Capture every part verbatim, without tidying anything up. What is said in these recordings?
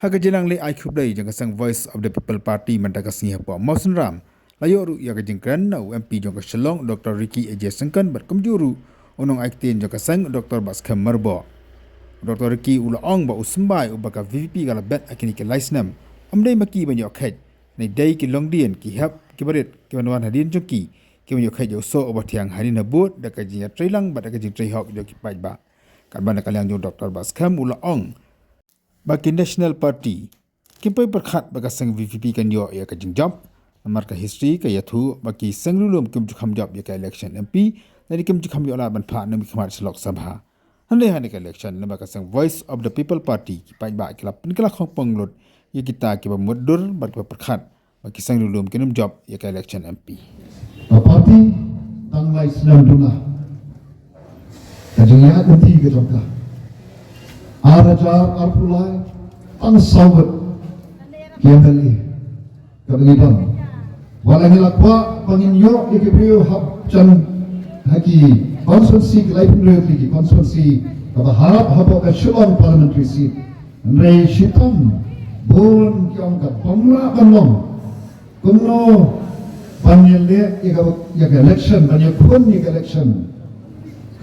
Ha ka jingleit ai khubdei jong ka seng Voice of the People Party mynta ka sngi hapoh Mawsynram, la ïoh ruh ïa ka jingkren na u M P jong ka Shillong, Doctor Ricky A J Syngkon, bad kumjuh ruh u nongaiktien jong ka seng, Doctor Batskhem Myrboh. Doctor Ricky u la ong ba u symbai uba ka V P P ka la bet ha kine ki lai snem, ym dei ma ki ban ïoh kheit, ne dei ki longdien, ki hep, ki barit, ki ban wan hadien jong ki, ki ban ïoh kheit ïa u soh uba thiang hadien habud da ka jingïatreilang bad da ka jingtrei hok jong ki paidbah. Katba na ka liang jong u Doctor Batskhem u la ong ba ki National Party kim poi pyrkhat ba ka seng V P P kan ïoh ïa ka jingjop. Namar ka history ka ïathuh ba ki seng riewlum kim ju kham jop ïa ka election M P, lane kim ju kham ïoh lad ban phah na ki khmat sha Lok Sabha. Hynrei ha kane ka election, lem bad ka seng Voice of the People Party, ki paidbah ki la pynkylla khongpong lut ïa kita kiba mutdur bad kiba pyrkhat ba ki seng riewlum kin ym jop ïa ka election M P. Ka party tang lai snem duna, ka jingïaid lynti ka jong ka. Ar hajar arphew lai, tang saw ngut ki M L A kaba ngi don. Wat la ngi la kwah ba ngin ïoh ïa ki briew hap jan ha ki constituency, ki laiphew hynriew tylli ki constituency kaba hap hapoh ka Shillong parliamentary seat. Hynrei shitom bun ki ong ka bym lah ban long. Kumno ban ïaleh ïa ka, ïa ka election, ban ïakhun ïa ka election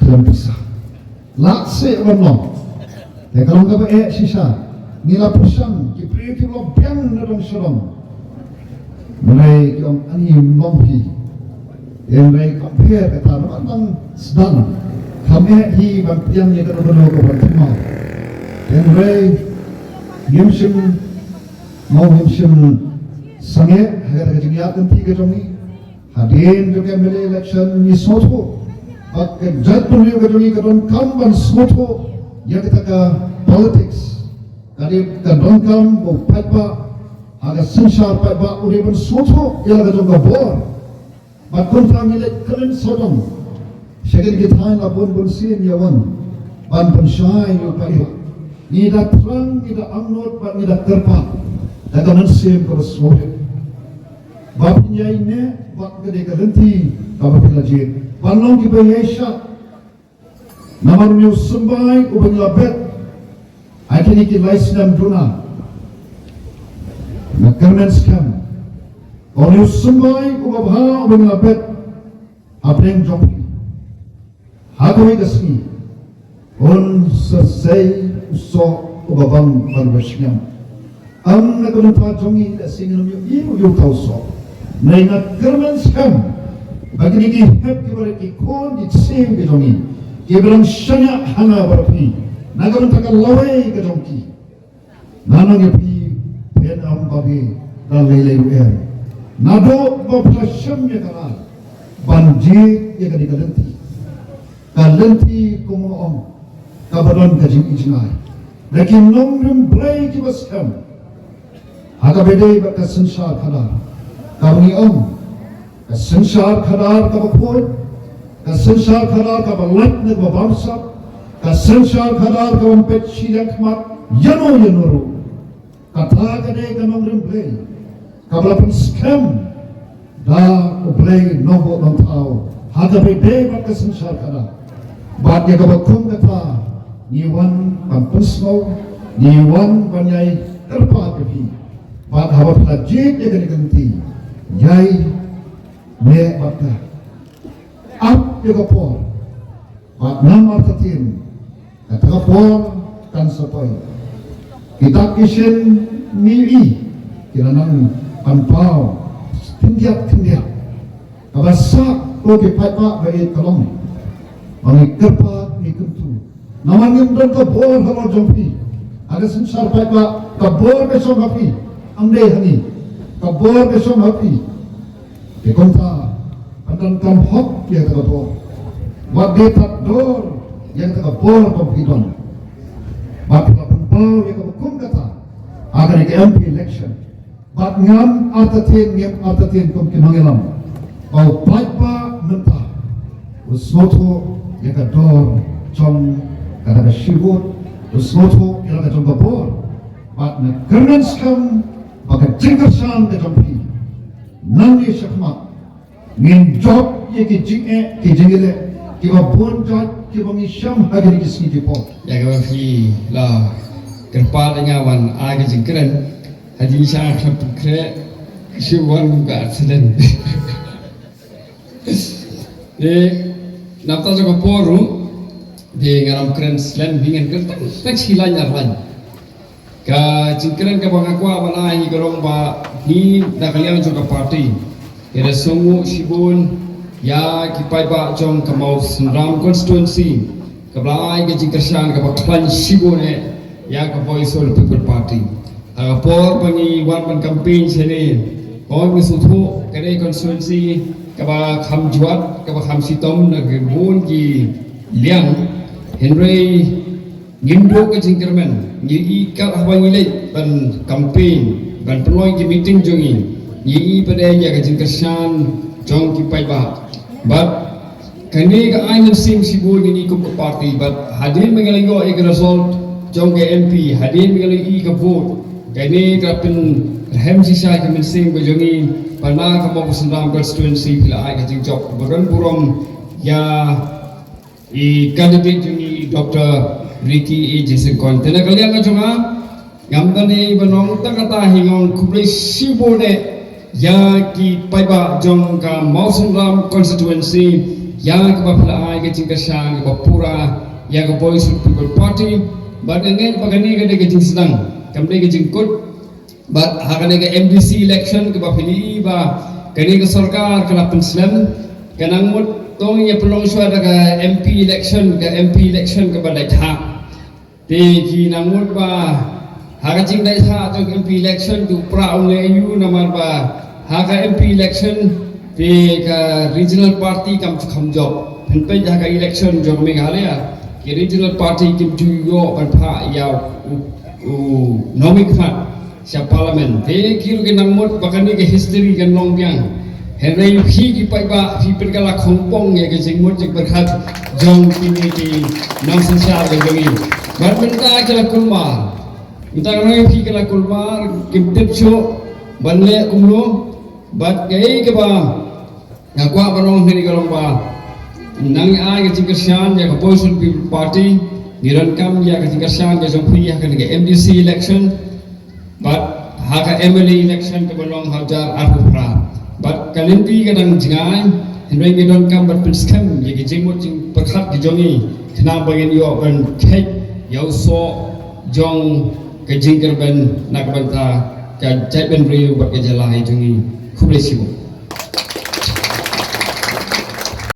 khlem pisa? Lah seh ban long. Te ka long kaba eh shisha. Ngi la pyrshang, ki briew ki la biang na dong sha dong. Hynrei ki ong ani ym long phi. Hynrei compare kata, namar tang sdang. Kham eh hi ban pdiang ïa kano kano ka ban thymmai. Hynrei ngim shym, mo ngim shym sangeh ha kata ka jingïaid lynti ka jong ngi. Hadien jong ka M L A election ngi sngewthuh ba ka jaitbynriew ka jong ngi ka donkam ban sngewthuh ïa kata ka politics. Ka dei ka donkam ba u paidbah ha ka synshar paidbah u dei ban sngewthuh ïa la ka jong ka bor. Bad kumta ngi leit kren sawdong sha kine ki thaiñ la bun bun sien ïa wan ban pynshai ïa u paidbah. Ngi da thrang, ngi da angnud bad ngi da kyrpad da ka mynsiem kaba sngewrit ba phin ïai neh bad ka dei ka lynti kaba phi la jied ban long kiba ïaishah. Namar une u symbai uba ngi la bet ha kine ki lai snem duna, nga kyrmen skhem ba une u symbai uba bha uba ngi la bet hapdeng jong phi, ha kawei ka sngi un sa sei u soh uba bang ban ba shngiam. Ym na ka bynta jong ngi lehse ngin ym ïohi ruh ïa uta u soh. Hynrei nga kyrmen skhem ba kine ki hep ki barit, ki khun ki ksiew ki jong ngi kiba dang shaniah ha nga bad phi, na ka bynta ka lawei ka jong ki, nga ong ïa phi, phin ym babe da lei lei ruh em. Naduh ba phi la shem ïa ka rai ban jied ïa kane ka lynti, ka lynti kum nga ong kaba don ka jingijngai da ki nongrim Blei kiba skhem, ha kaba ïadei bad ka synshar khadar kaba ngi ong ka synshar khadar kaba khuid, ka synshar khadar kaba lait na kaba bamsap, ka synshar khadar kaba ym peit shiliang khmat ïano ïano ruh. Kata ka dei ka nongrim Blei kaba la pynskhem da U Blei Nongbuh Nongthaw ha kaba ïadei bad ka synshar khadar. Bad ïa kaba kum kata ngi wan ban pynsngew, ngi wan ban ïai kyrpad ïa phi. Bad haba phi la jied ïa kane ka lynti, ïai leh bad ka, ap ïa ka por. Bad ngam artatien kata ka por kan sa poi. Kita ki shin ngi i ki la nang pynpaw khyndiat khyndiat. Kaba sah ko ki paidbah ba ïeit ka long ba ngi kyrpad, ngi kyntu. Namar ngim don ka bor halor jong phi ha ka synshar paidbah, ka bor ka shong ha phi, ym dei ha ngi. Ka bor ka shong ha phi. Te kumta, pyndonkam hok ïa kata ka bor. Wat dei tad dor ïa kata ka bor ba phi don. Bad phi la pynpaw ïa kaba kum kata ha kane ka M P election. Bad ngam artatien, ngim artatien kum ki nongïalam ba u paidbah mynta u sngewthuh ïa ka dor jong kata ka shi vote, u sngewthuh ïa la ka jong ka bor. Bad nga kyrmen skhem ba ka jingkyrshan ka jong phi nangne shakhmat ngin jop ïa ki jingeh, ki jingïaleh kiba bun jait kiba ngi shem ha kine ki sngi ki por. Ïa kaba phi la Kyrpad ïa nga wan ai ka jingkren. Hadien sha khlem pynkhreh shu wan ka accident. Te nangta jong ka por ruh te nga ram kren slem hi, ngan kren tang tang shi lain ar lain. Ka jingkren kaba nga kwah ban ai hi ka long ba hi na ka liang jong ka party. Ka da sngewnguh shibun ïa ki paidbah jong ka Mawsynram constituency kaba la ai ka jingkyrshan kaba khlaiñ shibun eh ïa ka Voice of the People Party. Ha ka por ba ngi wan ban campaign shane, ko ngi sngewthuh ka dei constituency kaba kham jwat, kaba kham shitom na ki bun ki liang. Hynrei ngim duh ka jingkyrmen, ngi i kat haba ngi leit ban campaign, ban pynlong ki meeting jong ngi, ngi i pat ïa ka jingkyrshan jong ki paidbah. Bad kane ka ai mynsiem shibun ïa ngi kum ka party, bad hadien ba ngi la ïoh ïa ka result jong ka M P, hadien ba ngi la i ka vote, kane ka pynrhem shisha ka mynsiem ka jong ngi ba na ka Mawsynram constituency phi la ai ka jingjop ba don burom ïa i candidate jong ngi Doctor Ricky A J Syngkon. Te na ka liang ka jong nga, ngam dang ei ban ong tang kata hi, nga ong khublei shibun eh ïa ki paidbah jong ka Mawsynram constituency ïa kaba phi la ai ka jingkyrshan kaba pura ïa ka Voice of People Party. Bad nga ngeit ba kane ka dei ka jingsdang, kam dei ka jingkut. Bad ha kane ka M D C election kaba phi la i ba kane ka sorkar ka la pynslem, ka nang mut tang ïa pynlong shuwa da ka M P election, ka M P election kaba dei thah. Te ki nang mut ba ha ka jingdei thah jong ka M P election tu pra ong le ayu, namar ba ha ka M P election te ka regional party kam ju kham jop. Pynpeit ha ka election jong Meghalaya, ki regional party kim ju ïoh ban phah ïa u, u nongmihkhmat sha parliament. Te ki ruh ki nang mut ba kane ka history kan long biang. Hynrei phi ki paidbah phi pynkylla khongpong ïa ka jingmut jingpyrkhat jong kine ki nongsynshar ka jong ngi. Bad mynta ki la kulmar, mynta ka nang phi ki la kulmar, kim tip shuh ban leh kumno. Bad kaei kaba nga kwah ban ong hi ka long ba nang ai ka jingkyrshan ïa ka Voice of the People Party, ngi donkam ïa ka jingkyrshan ka jong phi ha kane ka M D C election. Bad ha ka M L A election kaba long ha u jar arphew phra. Bad ka lynti ka dang jngai, hynrei ngi donkam ban pynskhem ïa ka jingmut jingpyrkhat ka jong ngi, khnang ba ngin ïoh ban kheit ïa u soh jong ka jingkyrmen na ka bynta ka jaitbynriew bad ka jylla hi jong ngi. Khublei shibun.